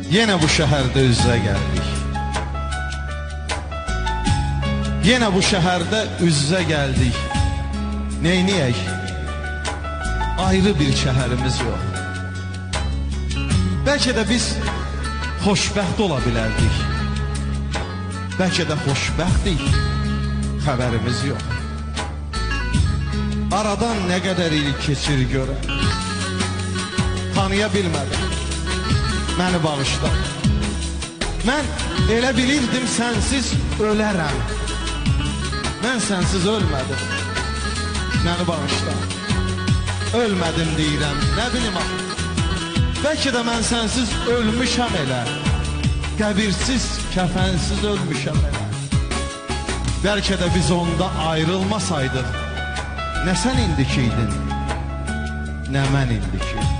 Yenə bu şəhərdə üz-üzə gəldik. Yenə bu şəhərdə üz-üzə gəldik. Neyniyək? Ayrı bir şəhərimiz yox. Bəlkə də biz xoşbəxt ola bilərdik. Bəlkə də xoşbəxtik, xəbərimiz yox. Aradan nə qədər il keçir görə. Tanıya bilmədim. Məni bağışla. Mən elə bilirdim sənsiz ölərəm. Mən sənsiz ölmədim. Məni bağışla. Ölmədim deyirəm, nə bilim axı. Bəlkə də mən sənsiz ölmüşəm elə. Qəbirsiz, kəfənsiz ölmüşəm elə. Bəlkə də biz onda ayrılmasaydıq, nə sən indiki idin, nə mən indiki.